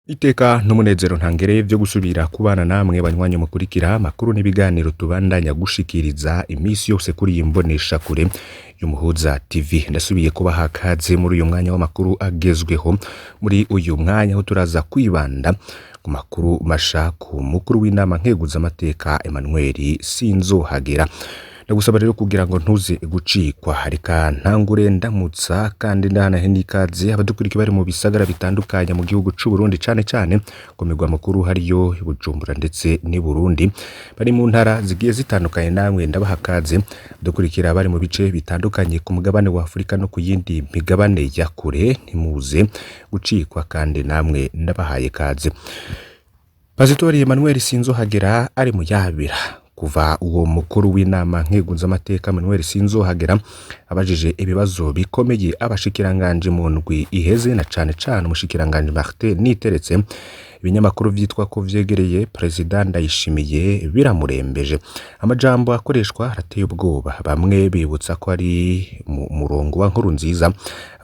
Iteka n'umunezero ntangere vyo gusubira kubana namwe banywanyi mukurikira amakuru n'ibiganiro tubandanya gushikiriza imisi yose kuri iyi mbonesha kure y'Umuhuza TV. Ndasubiye kubaha kaze muri uyu mwanya w'amakuru agezweho, muri uyu mwanya aho turaza kwibanda ku makuru masha ku mukuru w'inama nkeguzamateka Emmanuel Sinzohagera. Ndagusaba rero kugira ngo ntuze gucikwa, reka ntangure ndamutsa kandi ndahanahe n'ikaze abadukurikira bari mu bisagara bitandukanye mu gihugu c'u Burundi, cane cane ku migwa mukuru hariyo Bujumbura ndetse n'i Burundi, bari mu ntara zigiye zitandukanye, namwe ndabaha kaze. Abadukurikira bari mu bice bitandukanye ku mugabane wa Afurika no ku yindi migabane ya kure, ntimuze gucikwa kandi namwe ndabahaye kaze. Pasitori Emmanuel Sinzohagera ari mu yabira kuva uwo mukuru w'inama nkeguzamateka Emmanuel Sinzohagera abajije ibibazo bikomeye abashikiranganje mu ndwi iheze, na cane cane umushikiranganje Martin Niteretse. Ibinyamakuru vyitwa ko vyegereye Perezida Ndayishimiye biramurembeje. Amajambo akoreshwa arateye ubwoba, bamwe bibutsa ko ari mu murongo wa Nkurunziza,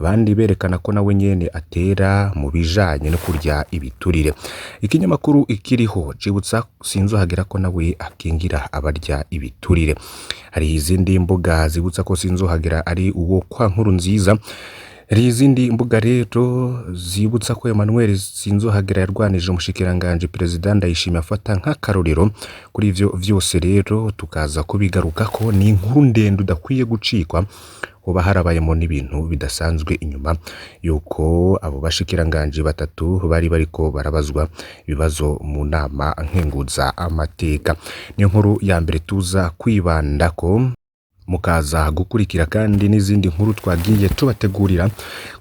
abandi berekana ko nawe nyene atera mu bijanye no kurya ibiturire. Ikinyamakuru Ikiriho cibutsa Sinzohagera ko nawe akingira abarya ibiturire. Hari izindi mbuga zibutsa ko Sinzohagera ari uwo kwa Nkurunziza. Hari izindi mbuga rero zibutsa ko Emmanuel Sinzohagera yarwanije umushikiranganje Perezida Ndayishimiye afata nk'akarorero. Kuri ivyo vyose rero tukaza kubigarukako, ni inkuru ndende udakwiye gucikwa. Hoba harabayemo n'ibintu bidasanzwe inyuma yuko abo bashikiranganje batatu bari bariko barabazwa ibibazo mu nama nkenguza amateka. Niyo nkuru ya mbere tuza kwibandako, mukaza gukurikira kandi n'izindi nkuru twagiye tubategurira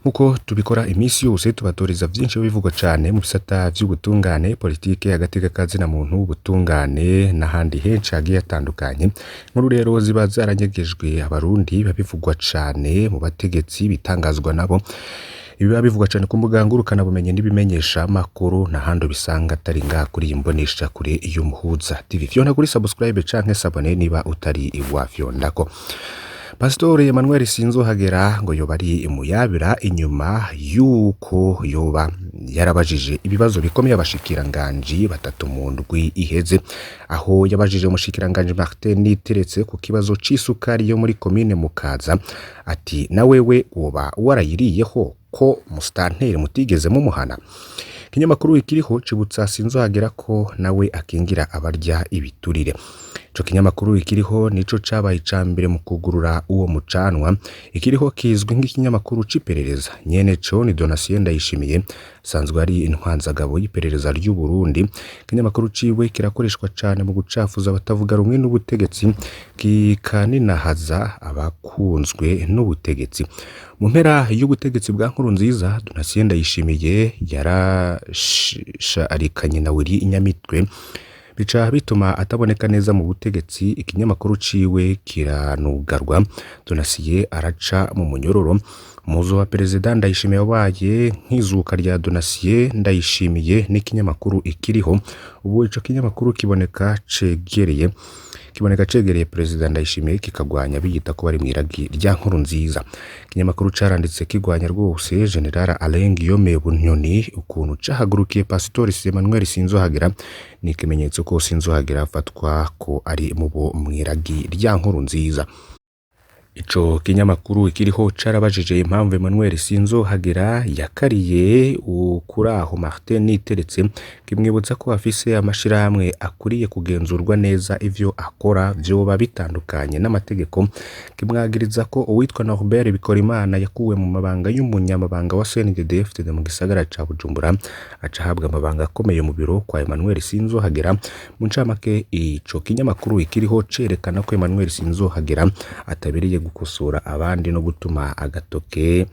nk'uko tubikora iminsi yose, tubatoreza vyinshi bivugwa cane mu bisata vy'ubutungane, politike, agateka kazina muntu, ubutungane n'ahandi henshi hagiye hatandukanye. Inkuru rero ziba zaranyegejwe abarundi, biba bivugwa cane mu bategetsi, bitangazwa nabo, ibiba bivugwa cane ku mbuga ngurukanabumenyi n'ibimenyesha makuru, n'ahandi ubisanga atari ngaha kuri iyi mbonesha kure y'Umuhuza TV. Fyonda kuri subscribe canke s'abonner niba utari wafyondako. Pasitore Emmanuel Sinzohagera ngo yoba ari muyabira inyuma yuko yoba yarabajije ibibazo bikomeye abashikiranganji batatu mu ndwi iheze, aho yabajije umushikiranganji Martin Niteretse ku kibazo c'isukari yo muri komine Mukaza, ati na wewe woba warayiriyeho ko musitanteri mutigeze mumuhana. Ikinyamakuru Ikiriho cibutsa Sinzohagera ko nawe akingira abarya ibiturire. Ico kinyamakuru Ikiriho nico cabaye ica mbere mu kugurura uwo mucanwa. Ikiriho kizwi nk'ikinyamakuru c'iperereza, nyene co ni Donatien Ndayishimiye, asanzwe ari intwanzagabo y'iperereza ry'u Burundi. Ikinyamakuru ciwe kirakoreshwa cane mu gucafuza abatavuga rumwe n'ubutegetsi, kikaninahaza abakunzwe n'ubutegetsi. Mu mpera y'ubutegetsi bwa Nkurunziza, Donatien Ndayishimiye yarasharikanye na Willy Nyamitwe, bica bituma ataboneka neza mu butegetsi. Ikinyamakuru ciwe kiranugarwa, Donatien araca mu munyororo. Umuzo wa Perezida Ndayishimiye wabaye nk'izuka rya Donatien Ndayishimiye n'ikinyamakuru Ikiriho. Ubu ico kinyamakuru kiboneka cegereye Perezida Ndayishimiye, kikagwanya biyita ko bari mw'iragi rya Nkurunziza. Ikinyamakuru caranditse kigwanya rwose General Alain Guillaume Bunyoni. Ukuntu cahagurukiye Pasitori Emmanuel Sinzohagera ni ikimenyetso ko Sinzohagera afatwa ko ari mu bo mw'iragi rya Nkurunziza. Ico kinyamakuru Ikiriho carabajije impamvu Emmanuel Sinzohagera yakariye kuraho Martin Niteretse, kimwibutsa ko afise amashirahamwe akwiye kugenzurwa neza, ivyo akora vyoba bitandukanye n'amategeko. Kimwagiriza ko uwitwa Norbert Bikorimana yakuwe mu mabanga y'umunyamabanga wa CNDD-FDD mu gisagara ca Bujumbura, aca ahabwa amabanga akomeye mu biro kwa Emmanuel Sinzohagera. Mu ncamake, ico kinyamakuru Ikiriho cerekana ko Emmanuel Sinzohagera atabereye gukosora abandi no gutuma agatoke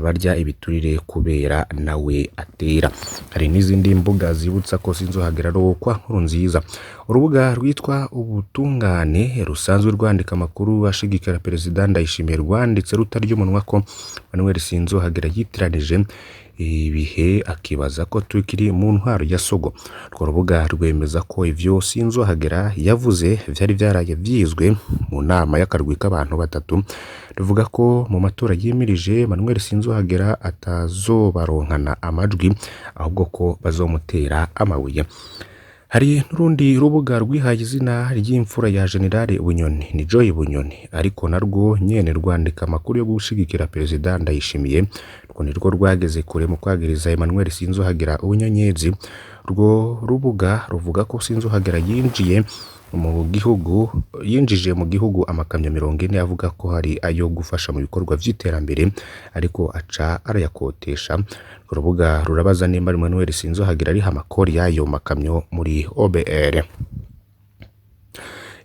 barya ibiturire kubera nawe atera. Hari n'izindi mbuga zibutsa ko Sinzohagera ari uwo kwa Nkurunziza. Urubuga rwitwa Ubutungane rusanzwe rwandika amakuru ashigikira Perezida Ndayishimiye rwanditse rutarya umunwa ko Emmanuel Sinzohagera yitiranije ibihe akibaza ko tukiri mu ntwaro ya Sogo. Urwo rubuga rwemeza ko ivyo Sinzohagera yavuze vyari vyaraye vyizwe mu nama y'akarwi k'abantu batatu, ruvuga ko mu matora yimirije Emmanuel Sinzohagera atazobaronkana amajwi, ahubwo ko bazomutera amabuye. Hari n'urundi rubuga rwihaye izina ry'imfura ya General Bunyoni, ni Joy Bunyoni, ariko narwo nyene rwandika amakuru yo gushigikira Perezida Ndayishimiye. Urwo nirwo rwageze kure mu kwagiriza Emmanuel Sinzohagera ubunyonyezi. Urwo rubuga ruvuga ko Sinzohagera yinjiye mu gihugu, yinjije mu gihugu amakamyo 40 avuga ko hari ayo gufasha mu bikorwa vy'iterambere, ariko aca arayakotesha. Urwo rubuga rurabaza nimba Emmanuel Sinzohagera ariha amakori y'ayo makamyo muri OBR.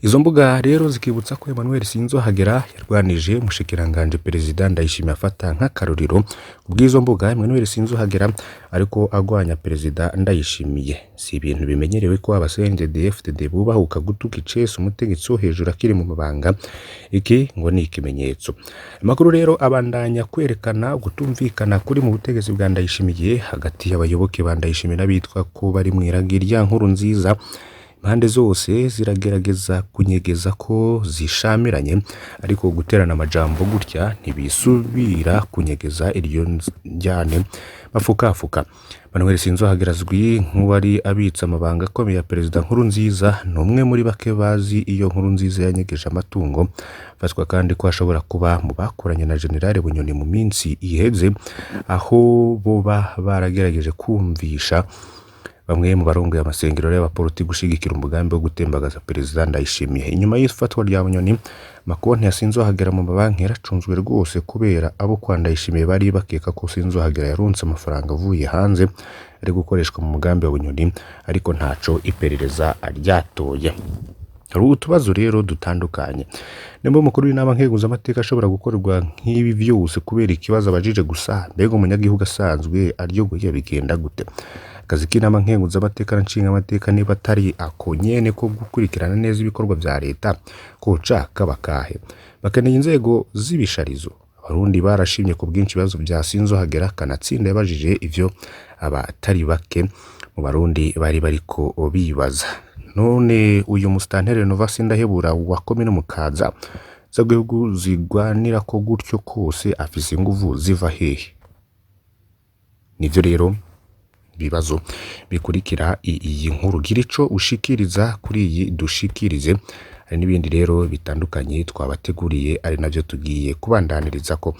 Izo mbuga rero zikibutsa ko Emmanuel Sinzohagera yarwanije umushikiranganje Perezida Ndayishimiye afata nk'akarorero. Kubw'izo mbuga, Emmanuel Sinzohagera ariko agwanya Perezida Ndayishimiye. Si ibintu bimenyerewe ko aba CNDD-FDD bubahuka gutuka icese umutegetsi wo hejuru akiri mu mabanga. Iki ngo ni ikimenyetso. Amakuru rero abandanya kwerekana gutumvikana kuri mu butegetsi bwa Ndayishimiye hagati y'abayoboke ba Ndayishimiye n'abitwa ko bari mw'iragi rya Nkurunziza. Impande zose ziragerageza kunyegeza ko zishamiranye, ariko guterana amajambo gutya ntibisubira kunyegeza iryo njyane bafukafuka. Emmanuel Sinzohagera azwi nk'uwari abitse amabanga akomeye ya Perezida Nkurunziza, ni umwe muri bake bazi iyo Nkurunziza yanyegeje amatungo. Afatwa kandi ko ashobora kuba mu bakoranye na General Bunyoni mu minsi iheze, aho boba baragerageje kumvisha bamwe mu barongoye amasengero y'abaporoti gushigikira umugambi wo gutembagaza Perezida Ndayishimiye. Inyuma y'ifatwa rya Bunyoni, amakonti ya Sinzohagera mu mabanki yaracunzwe rwose kubera abo kwa Ndayishimiye bari bakeka ko Sinzohagera yaronse amafaranga avuye hanze ari gukoreshwa mu mugambi wa Bunyoni, ariko ntaco iperereza ryatoye. Hari utubazo rero dutandukanye. Nimba umukuru w'inama nkenguzamateka ashobora gukorerwa nk'ibi vyose kubera ikibazo abajije gusa, mbega umunyagihugu asanzwe aryogoye bigenda gute? Akazi k'inama nkenguzamateka na nshingamateka niba atari ako nyene ko gukurikirana neza ibikorwa vya leta, koca kaba kahe? Bakeneye inzego z'ibisharizo. Abarundi barashimye ku bwinshi ibibazo vya Sinzohagera, kanatsinda yabajije ivyo abatari bake mu Barundi bari bariko bibaza. None uyu musitanteri Nova Sindahebura wa komine Mukaza z'igihugu zigwanira ko gutyo kose afise inguvu ziva hehe? Nivyo rero bibazo bikurikira iyi nkuru. Gira ico ushikiriza kuri iyi dushikirize. Hari n'ibindi rero bitandukanye twabateguriye, ari navyo tugiye kubandaniriza ko.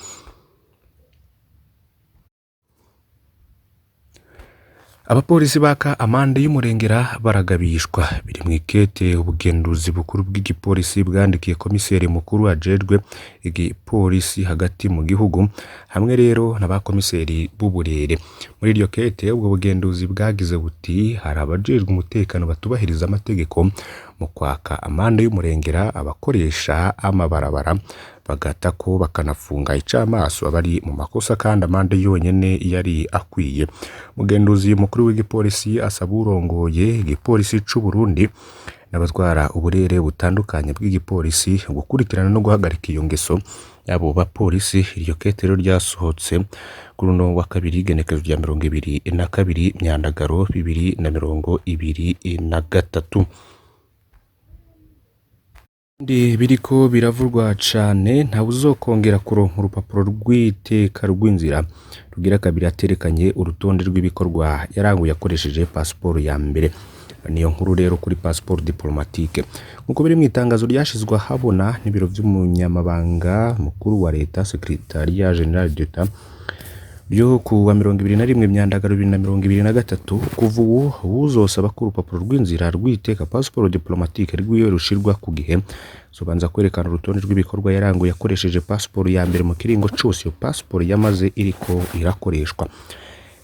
Abapolisi baka amande y'umurengera baragabishwa. Biri mw'ikete ubugenduzi bukuru bw'igipolisi bwandikiye komiseri mukuru ajejwe igipolisi hagati mu gihugu, hamwe rero n'abakomiseri b'uburere. Muri iryo kete ubwo bugenduzi bwagize buti: hari abajejwe umutekano batubahiriza amategeko mu kwaka amande y'umurengera abakoresha amabarabara, bagata ko bakanafunga icamaso abari mu makosa, kandi amande yonyene yari akwiye. Umugenduzi mukuru w'igipolisi asaba urongoye igipolisi c'u Burundi n'abatwara uburere butandukanye bw'igipolisi gukurikirana no guhagarika iyo ngeso y'abo bapolisi. Iryo kete rero ryasohotse kuri uno wa kabiri, igenekerezo rya 22 Myandagaro 2023. Ndi biriko biravurwa cane, ntawe uzokongera kuronka urupapuro rw'iteka rw'inzira rugira kabiri aterekanye urutonde rw'ibikorwa yaranguye akoresheje pasiporo ya mbere. Niyo nkuru rero kuri passeport diplomatique. Nkuko biri mu itangazo ryashizwe ahabona n'ibiro vy'umunyamabanga mukuru wa leta, Secretariat General d'Etat, ryo ku wa 21 Myandagaro 2023, kuva ubu uwuzosaba ko urupapuro rw'inzira rw'iteka passeport diplomatique rwiwe rushirwa ku gihe, zobanza kwerekana urutonde rw'ibikorwa yaranguye akoresheje pasiporo ya mbere mu kiringo cose iyo pasiporo yamaze iriko irakoreshwa.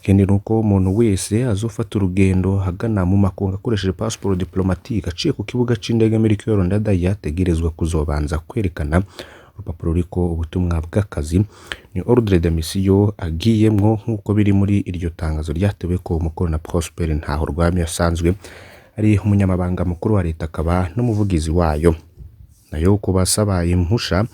Ikindi nuko umuntu wese azofata urugendo agana mu makungu akoresheje passeport diplomatique aciye ku kibuga c'indege Melchior Ndadaye ategerezwa kuzobanza kwerekana urupapuro ruriko ubutumwa bw'akazi, ni ordre de mission agiyemwo, nk'uko biri muri iryo tangazo ryatewe ko umukono na Prosper Ntahorwami asanzwe ari umunyamabanga mukuru wa leta akaba n'umuvugizi wayo. Nayo ku basaba impusha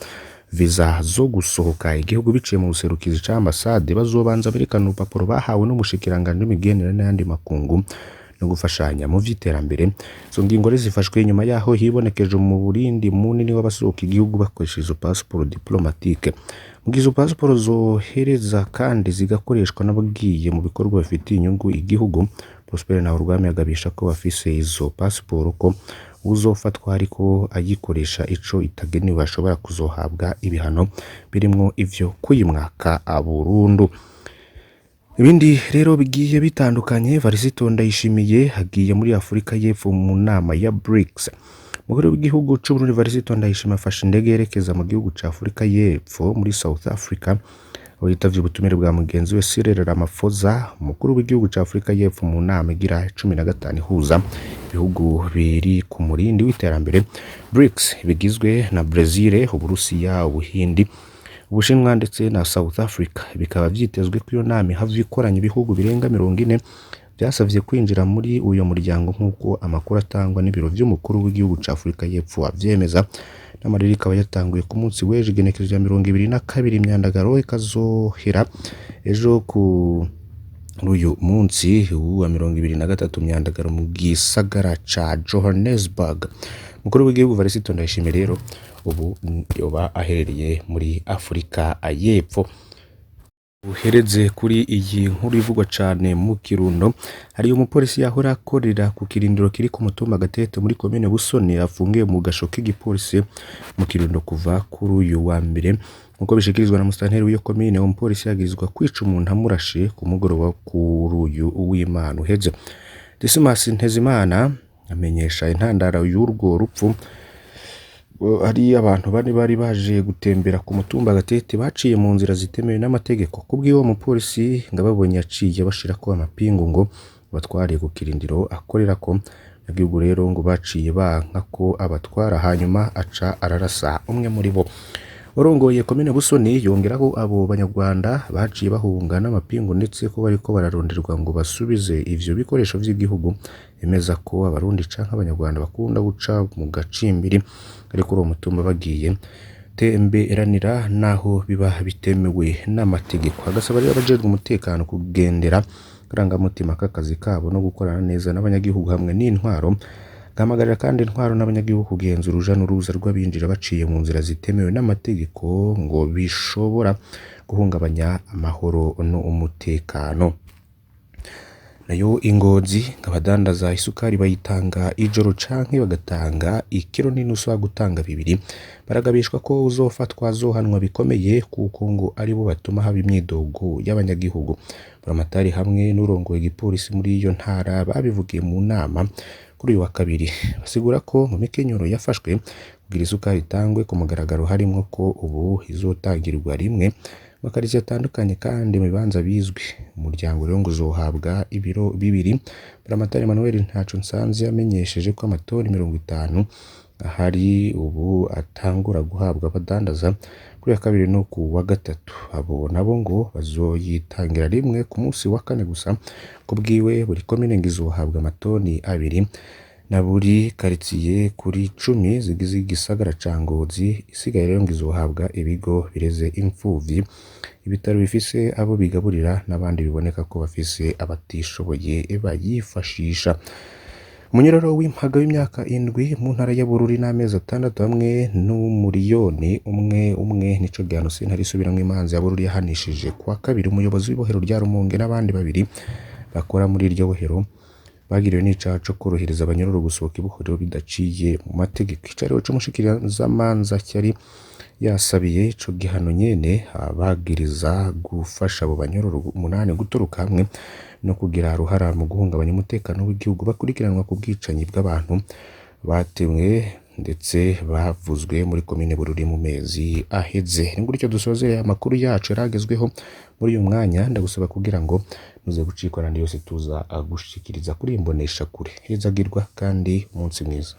Viza zo gusohoka igihugu biciye mu buserukizi ca ambasade bazobanza berekana urupapuro bahawe n'umushikiranganji w'imigenderanire n'ayandi makungu no gufashanya mu vy'iterambere. Izo ngingo rero zifashwe inyuma yaho hibonekeje mu Burindi munini w'abasohoka igihugu bakoresheje izo pasiporo diplomatique. Mu gihe izo pasiporo zohereza kandi zigakoreshwa n'abagiye mu bikorwa bifitiye inyungu igihugu, Prosper Ntawurwami agabisha ko bafise izo pasiporo ko uzofatwa ariko ayikoresha ico itagenewe ashobora kuzohabwa ibihano birimwo ivyo kuyimwaka burundu. Ibindi rero bigiye bitandukanye, Varisito Ndayishimiye agiye muri Afurika y'Epfo mu nama ya BRICS. Umukuru w'igihugu c'Uburundi Varisito Ndayishimiye afashe indege yerekeza mu gihugu ca Afurika y'Epfo muri South Africa, aho yitavye ubutumire bwa mugenzi we Cyril Ramaphosa, umukuru w'igihugu ca Afurika y'Epfo, mu nama igira 15 ihuza ibihugu biri ku murindi w'iterambere BRICS, bigizwe na Brezil, Uburusiya, Ubuhindi, Ubushinwa ndetse na South Africa. Bikaba vyitezwe ko iyo nama ihava ikoranya ibihugu birenga 40 vyasavye kwinjira muri uyo muryango, nk'uko amakuru atangwa n'ibiro vy'umukuru w'igihugu ca Afurika y'Epfo avyemeza. Inama rero ikaba yatanguye ku munsi w'ejo igenekerezo rya 22 Myandagaro, ikazohera ejo ku uyu munsi wa 23 Myandagaro mu gisagara ca Johannesburg. Umukuru w'igihugu Varisito Ndayishimiye rero ubu yoba aherereye muri Afurika y'Epfo. Uhereze kuri iyi nkuru ivugwa cane mu Kirundo, hari umupolisi yahora akorera ku kirindiro kiri ku mutumba Gatete muri komine Busoni afungiwe mu gasho k'igipolisi mu Kirundo kuva kuri uyu wa mbere. Nkuko bishikirizwa na musitanteri w'iyo komine, uwo mupolisi yagirizwa kwica umuntu amurashe ku mugoroba kuri uyu w'Imana uheze. Dismas Ntezimana amenyesha intandaro y'urwo rupfu hari abantu bane bari baje gutembera ku mutumba Gatete baciye mu nzira zitemewe n'amategeko. Kubw'uwo mupolisi ngo ababonye yaciye bashirako amapingu ngo batware ku kirindiro akorerako. Abanyagihugu rero ngo baciye banka ko abatwara, hanyuma aca ararasa umwe muri bo. Urongoye komine Busoni yongeraho abo banyarwanda baciye bahunga n'amapingu ndetse ko bariko bararonderwa ngo basubize ivyo bikoresho vy'igihugu. Yemeza ko abarundi canke abanyarwanda bakunda guca mu gacimbiri ariko uwo mutumba bagiye temberanira naho biba bitemewe n'amategeko. Agasaba rero abajejwe umutekano kugendera akarangamutima k'akazi kabo no gukorana neza n'abanyagihugu hamwe n'intwaro. Agahamagarira kandi intwaro n'abanyagihugu kugenzura uruja n'uruza rw'abinjira baciye mu nzira zitemewe n'amategeko ngo bishobora guhungabanya amahoro n'umutekano. Nayo ingozi abadandaza isukari bayitanga ijoro canke bagatanga ikiro n'inusu aho gutanga bibiri, baragabishwa ko uzofatwa azohanwa bikomeye kuko ngo aribo batuma haba imyidogo y'abanyagihugu. Buramatari hamwe n'urongoye igipolisi muri iyo ntara babivugiye mu nama kuri uyu wa kabiri, basigura ko mu mikenyero yafashwe kugira isukari itangwe ku mugaragaro harimwo ko ubu izotangirwa rimwe mu makaritsiye atandukanye kandi mu bibanza bizwi. Umuryango rero ngo uzohabwa ibiro bibiri. Buramatari Emmanuel Ntaconsanze yamenyesheje ko amatoni 50 ahari ubu atangura guhabwa abadandaza kuri uyu wa kabiri no ku wa gatatu. Abo nabo ngo bazoyitangira rimwe ku munsi wa kane gusa. Kubwiwe buri komine ngo izohabwa amatoni 2 na buri karitsiye kuri 10 zigize igisagara ca Ngozi. Isigaye rero ngo izohabwa ibigo bireze impfuvyi, ibitaro bifise abo bigaburira n'abandi biboneka ko bafise abatishoboye bayifashisha. Umunyororo w'impaga w'imyaka 7 mu ntara ya Bururi n'amezi 6 hamwe n'umuriyoni umwe umwe nico gihano sentare isubiramwo imanza ya Bururi yahanishije kuwa kabiri umuyobozi w'ibohero rya Rumonge n'abandi babiri bakora muri iryo bohero bagiriwe n'icaha co korohereza abanyororo gusohoka ibohero bidaciye mu mategeko. Icariho c'umushikirizamanza cyari yasabiye ico gihano nyene abagiriza gufasha abo banyororo 8 gutoroka hamwe no kugira uruhara mu guhungabanya umutekano w'igihugu bakurikiranwa ku bwicanyi bw'abantu batemwe ndetse bavuzwe muri komine Bururi mu mezi aheze. Ni gutyo dusozereye amakuru yacu yaragezweho muri uyu mwanya. Ndagusaba kugira ngo ntuze gucikwa n'andi yose tuza gushikiriza kuri imbonesha kure. Hezagirwa kandi umunsi mwiza.